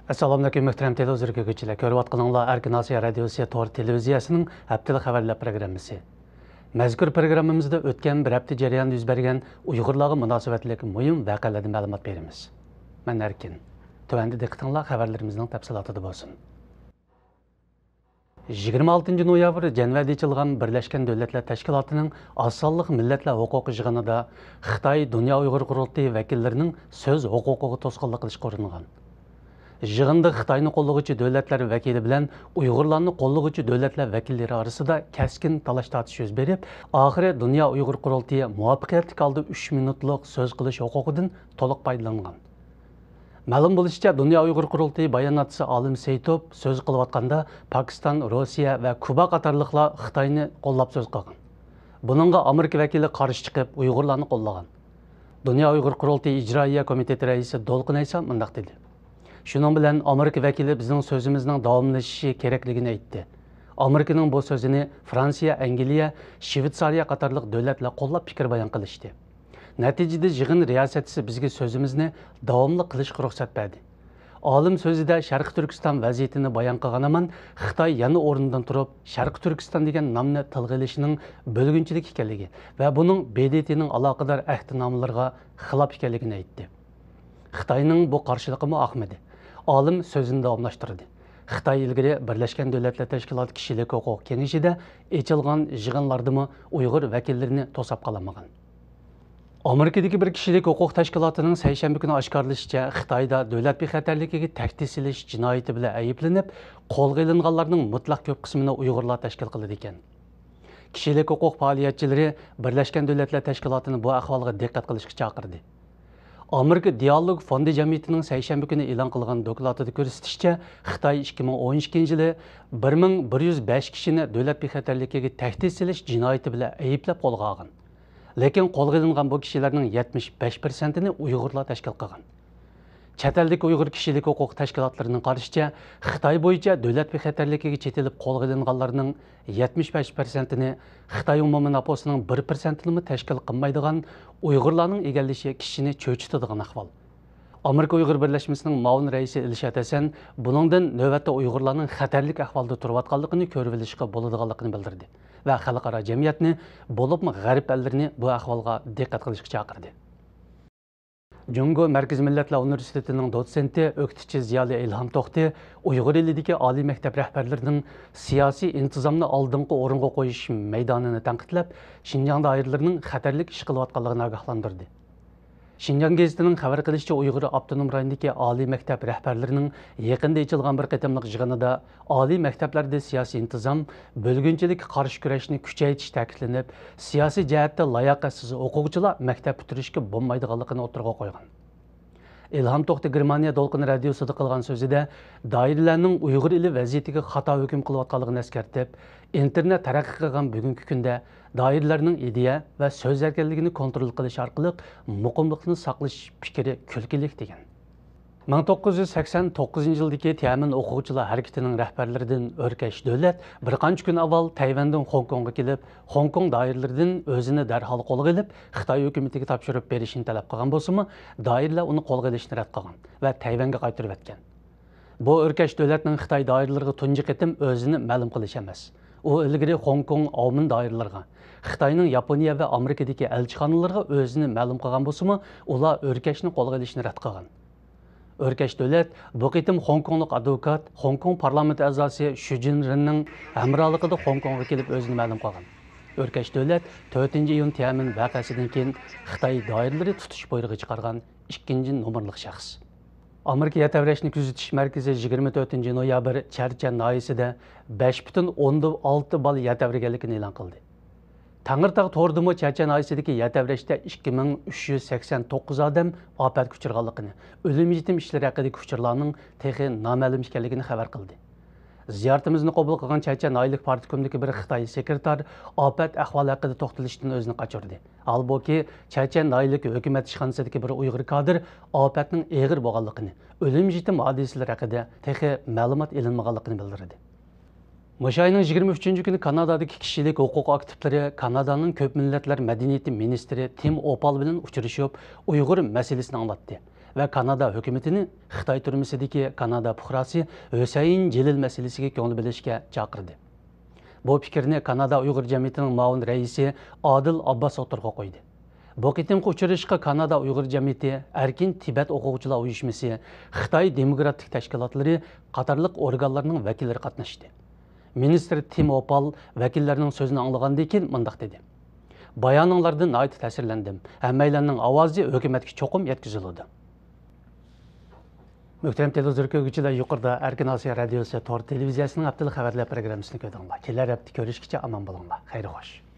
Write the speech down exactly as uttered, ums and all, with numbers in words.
ئەسسالامۇئەلەيكۇم، مۆھتەرەم تېلېۋىزور كۆرگۈچىلەر. كۆرۈۋاتقىنىڭلار ئەركىن ئاسىيا رادىيوسى تور تېلېۋىزىيەسىنىڭ ھەپتىلىك خەۋەرلەر پروگراممىسى. مەزكۇر پروگراممىمىزدا ئۆتكەن بىر ھەپتە جەريانىدا يۈز بەرگەن ئۇيغۇرلارغا مۇناسىۋەتلىك مۇھىم ۋەقەلەردىن مەلۇمات بېرىمىز. مەن ئەركىن. تۆۋەندە دىققىتىڭلار خەۋەرلىرىمىزنىڭ تەپسىلاتىدا بولسۇن. يىگىرمە ئالتىنچى نويابىر جەنۋەدە ئېچىلغان بىرلەشكەن دۆلەتلەر تەشكىلاتىنىڭ ئاز سانلىق مىللەتلەر ھوقۇقى يىغىنىدا خىتاي دۇنيا ئۇيغۇر قۇرۇلتىيى ۋەكىللىرىنىڭ سۆز ھوقۇقىغا توسقۇنلۇق قىلىشقا ئۇرۇنغان. يىغىندا خىتاينى قوللىغۇچى دۆلەتلەر ۋەكىلى بىلەن ئۇيغۇرلارنى قوللىغۇچى دۆلەتلەر ۋەكىللىرى ئارىسىدا كەسكىن تالاش-تارتىش يۈز بېرىپ، ئاخىرى دۇنيا ئۇيغۇر قۇرۇلتىيى مۇۋەپپەقىيەتلىك ھالدا ئۈچ مىنۇتلۇق سۆز قىلىش ھوقۇقىدىن تولۇق پايدىلانغان. مەلۇم بولۇشىچە، دۇنيا ئۇيغۇر قۇرۇلتىيى باياناتچىسى ئالىم سېيىتوف سۆز قىلىۋاتقاندا، پاكىستان، روسىيە ۋە كۇبا قاتارلىقلار خىتاينى قوللاپ سۆز قىلغان. بۇنىڭغا ئامېرىكا ۋەكىلى قارشى چىقىپ، ئۇيغۇرلارنى قوللىغان. دۇنيا ئۇيغۇر قۇرۇلتىيى ئىجرائىيە كومىتېتى رەئىسى دولقۇن ئەيسا مۇنداق دېدى: «شۇنىڭ بىلەن ئامېرىكا ۋەكىلى بىزنىڭ سۆزىمىزنىڭ داۋاملىشىشى كېرەكلىكىنى ئېيتتى. ئامېرىكىنىڭ بۇ سۆزىنى فرانسىيە، ئەنگلىيە، شۋېتسارىيە قاتارلىق دۆلەتلەر قوللاپ پىكىر بايان قىلىشتى. نەتىجىدە يىغىن رىياسەتچىسى بىزگە سۆزىمىزنى داۋاملىق قىلىشقا رۇخسەت بەردى.» ئالىم سۆزىدە شەرقىي تۈركىستان ۋەزىيىتىنى بايان قىلغان ھامان خىتاي يەنە ئورنىدىن تۇرۇپ، شەرقىي تۈركىستان دېگەن نامنى تىلغا ئېلىشىنىڭ بۆلگۈنچىلىك ئىكەنلىكى ۋە بۇنىڭ ب د ت نىڭ ئالاقىدار ئەھدىنامىلىرىغا خىلاپ ئىكەنلىكىنى ئېيتتى. خىتاينىڭ بۇ قارشىلىقىمۇ ئاقمىدى. ئالىم سۆزىنى داۋاملاشتۇردى. خىتاي ئىلگىرى بىرلەشكەن دۆلەتلەر تەشكىلاتى كىشىلىك ھوقۇق كېڭىشىدە ئېچىلغان يىغىنلاردىمۇ ئۇيغۇر ۋەكىللىرىنى توساپ قالالمىغان. ئامېرىكىدىكى بىر كىشىلىك ھوقۇق تەشكىلاتىنىڭ سەيشەنبە كۈنى ئاشكارىلىشىچە، خىتايدا دۆلەت بىخەتەرلىكىگە تەھدىت سېلىش جىنايىتى بىلەن ئەيىبلىنىپ، قولغا ئېلىنغانلارنىڭ مۇتلەق كۆپ قىسمىنى ئۇيغۇرلار تەشكىل قىلىدىكەن. كىشىلىك ھوقۇق پائالىيەتچىلىرى بىرلەشكەن دۆلەتلەر تەشكىلاتىنى بۇ ئەھۋالغا دىققەت قىلىشقا چاقىردى. ئامېرىكا دىئالوگ فوندى جەمئىيىتىنىڭ سەيشەنبە كۈنى ئېلان قىلغان دوكلاتىدا كۆرسىتىشىچە، خىتاي ئىككى مىڭ ئون ئىككىنچى يىلى بىر مىڭ بىر يۈز بەش كىشىنى دۆلەت بىخەتەرلىكىگە تەھدىت سېلىش جىنايىتى بىلەن ئەيىبلەپ قولغا ئالغان. لېكىن قولغا ئېلىنغان بۇ كىشىلەرنىڭ يەتمىش بەش پىرسەنتىنى ئۇيغۇرلار تەشكىل قىلغان. چەت ئەلدىكى ئۇيغۇر كىشىلىك ھوقۇق تەشكىلاتلىرىنىڭ قارىشىچە، خىتاي بويىچە دۆلەت بىخەتەرلىكىگە چېتىلىپ قولغا ئېلىنغانلارنىڭ يەتمىش بەش پىرسەنتىنى، خىتاي ئومۇمىي نوپۇسىنىڭ بىر پىرسەنتىنىمۇ تەشكىل قىلمايدىغان، ئۇيغۇرلارنىڭ ئىگىلىشى كىشىنى چۆچۈتىدىغان ئەھۋال. ئامېرىكا ئۇيغۇر بىرلەشمىسىنىڭ مۇئاۋىن رەئىسى ئىلشات ھەسەن بۇنىڭدىن نۆۋەتتە ئۇيغۇرلارنىڭ خەتەرلىك ئەھۋالدا تۇرۇۋاتقانلىقىنى كۆرۈۋېلىشقا بولىدىغانلىقىنى بىلدۈردى ۋە خەلقئارا جەمئىيەتنى، بولۇپمۇ غەرب ئەللىرىنى بۇ ئەھۋالغا دىققەت قىلىشقا چاقىردى. جۇڭگو مەركىزىي مىللەتلەر ئۇنىۋېرسىتېتىنىڭ دوتسېنتى، ئۆكتىچى زىيالىي ئىلھام توختى ئۇيغۇر ئېلىدىكى ئالىي مەكتەپ رەھبەرلىرىنىڭ سىياسىي ئىنتىزامنى ئالدىنقى ئورۇنغا قويۇش مەيدانىنى تەنقىدلەپ، شىنجاڭ دائىرىلىرىنىڭ خەتەرلىك ئىش قىلىۋاتقانلىقىنى ئاگاھلاندۇردى. شىنجاڭ گېزىتىنىڭ خەۋەر قىلىشىچە، ئۇيغۇر ئاپتونوم رايونىدىكى ئالىي مەكتەپ رەھبەرلىرىنىڭ يېقىندا ئېچىلغان بىر قېتىملىق يىغىنىدا ئالىي مەكتەپلەردە سىياسىي ئىنتىزام، بۆلگۈنچىلىككە قارشى كۈرەشنى كۈچەيتىش تەكىتلىنىپ، سىياسىي جەھەتتە لاياقەتسىز ئوقۇغۇچىلار مەكتەپ پۈتتۈرۈشكە بولمايدىغانلىقىنى ئوتتۇرىغا قويغان. ئىلھام توختى گېرمانىيە دولقۇنى رادىيوسىدا قىلغان سۆزىدە، دائىرىلەرنىڭ ئۇيغۇر ئېلى ۋەزىيىتىگە خاتا ھۆكۈم قىلىۋاتقانلىقىنى ئەسكەرتىپ، ئىنتېرنېت تەرەققىي قىلغان بۈگۈنكى كۈندە دائىرىلەرنىڭ ئىدىيە ۋە سۆز ئەركىنلىكىنى كونترول قىلىش ئارقىلىق مۇقىملىقنى ساقلىشىش پىكرى كۈلكىلىك، دېگەن. مىڭ توققۇز يۈز سەكسەن توققۇزىنچى يىلدىكى تيەنئەنمېن ئوقۇغۇچىلار ھەرىكىتىنىڭ رەھبەرلىرىدىن ئۆركەش دۆلەت بىر قانچە كۈن ئاۋۋال تەيۋەندىن خوڭكوڭغا كېلىپ، خوڭكوڭ دائىرىلىرىدىن ئۆزىنى دەرھال قولغا ئېلىپ، خىتاي ھۆكۈمىتىگە تاپشۇرۇپ بېرىشنى تەلەپ قىلغان بولسىمۇ، دائىرىلەر ئۇنى قولغا ئېلىشنى رەت قىلغان ۋە تەيۋەنگە قايتۇرۇۋەتكەن. بۇ ئۆركەش دۆلەتنىڭ خىتاي دائىرىلىرىغا تۇنجى قېتىم ئۆزىنى مەلۇم قىلىشى ئەمەس. ئۇ ئىلگىرى خوڭكوڭ، ئاۋمېن دائىرىلىرىغا، خىتاينىڭ ياپونىيە ۋە ئامېرىكىدىكى ئەلچىخانىلىرىغا ئۆزىنى مەلۇم قىلغان بولسىمۇ، ئۇلار ئۆركەشنى قولغا ئېلىشنى رەت قىلغان. ئۆركەش دۆلەت بۇ قېتىم خوڭكوڭلۇق ئادۋوكات، خوڭكوڭ پارلامېنت ئەزاسى شۈ جىنرېننىڭ ھەمراھلىقىدا خوڭكوڭغا كېلىپ ئۆزىنى مەلۇم قىلغان. ئۆركەش دۆلەت تۆتىنچى ئىيۇن تيەنئەنمېن ۋەقەسىدىن كېيىن خىتاي دائىرىلىرى تۇتۇش بۇيرۇقى چىقارغان ئىككىنچى نومۇرلۇق شەخس. ئامېرىكا يەر تەۋرەشنى كۆزىتىش مەركىزى يىگىرمە تۆتىنچى نويابىر چەرچەن ناھىيەسىدە بەش پۈتۈن ئوندىن ئالتە بالا يەر تەۋرىگەنلىكىنى ئېلان قىلدى. تەڭرىتاغ تورىدىمۇ چەرچەن ناھىيەسىدىكى يەر تەۋرەشتە ئىككى مىڭ ئۈچ يۈز سەكسەن توققۇز ئادەم ئاپەتكە ئۇچرىغانلىقىنى، ئۆلۈم يېتىم ئىشلىرى ھەققىدىكى ئۇچۇرلارنىڭ تېخى نامەلۇم ئىكەنلىكىنى خەۋەر قىلدى. زىيارىتىمىزنى قوبۇل قىلغان چەرچەن ناھىيەلىك پارتكومدىكى بىر خىتاي سېكرېتار ئاپەت ئەھۋالى ھەققىدە توختىلىشتىن ئۆزىنى قاچۇردى. ھالبۇكى، چەرچەن ناھىيەلىك ھۆكۈمەت ئىشخانىسىدىكى بىر ئۇيغۇر كادىر ئاپەتنىڭ ئېغىر بولغانلىقىنى، ئۆلۈم يېتىم ھادىسىلىرى ھەققىدە تېخى مەلۇمات ئېلىنمىغانلىقىنى بىلدۈردى. مۇشۇ ئاينىڭ يىگىرمە ئۈچىنچى كۈنى كانادادىكى كىشىلىك ھوقۇق ئاكتىپلىرى كانادانىڭ كۆپ مىللەتلەر مەدەنىيىتى مىنىستىرى تىم ئوپال بىلەن ئۇچرىشىپ، ئۇيغۇر مەسىلىسىنى ئاڭلاتتى. ۋە كانادا ھۆكۈمىتىنى خىتاي تۈرمىسىدىكى كانادا پۇقراسى ھۈسەيىن جېلىل مەسىلىسىگە كۆڭۈل بۆلۈشكە چاقىردى. بۇ پىكىرنى كانادا ئۇيغۇر جەمئىيىتىنىڭ مۇئاۋىن رەئىسى ئادىل ئابباس ئوتتۇرىغا قويدى. بۇ قېتىمقى ئۇچرىشىشقا كانادا ئۇيغۇر جەمئىيىتى، ئەركىن تىبەت ئوقۇغۇچىلار ئۇيۇشمىسى، خىتاي دېموكراتىك تەشكىلاتلىرى قاتارلىق ئورگانلارنىڭ ۋەكىللىرى قاتناشتى. مىنىستىر تىم ھوپال ۋەكىللەرنىڭ سۆزىنى ئاڭلىغاندىن كېيىن مۇنداق دېدى: بايانىڭلاردىن ناھايىتى تەسىرلەندىم. ھەممەيلەننىڭ ئاۋازى ھۆكۈمەتكە چوقۇم يەتكۈزۈلىدۇ. مۆھتەرەم تېلېۋىزور كۆرگۈچىلەر، يۇقىرىدا ئەركىن ئاسىيا رادىيوسى تور تېلېۋىزىيەسىنىڭ ھەپتىلىك خەۋەرلەر پروگراممىسىنى كۆردۈڭلار. كېلەر ھەپتە كۆرۈشكىچە ئامان بولۇڭلار. خەير خوش.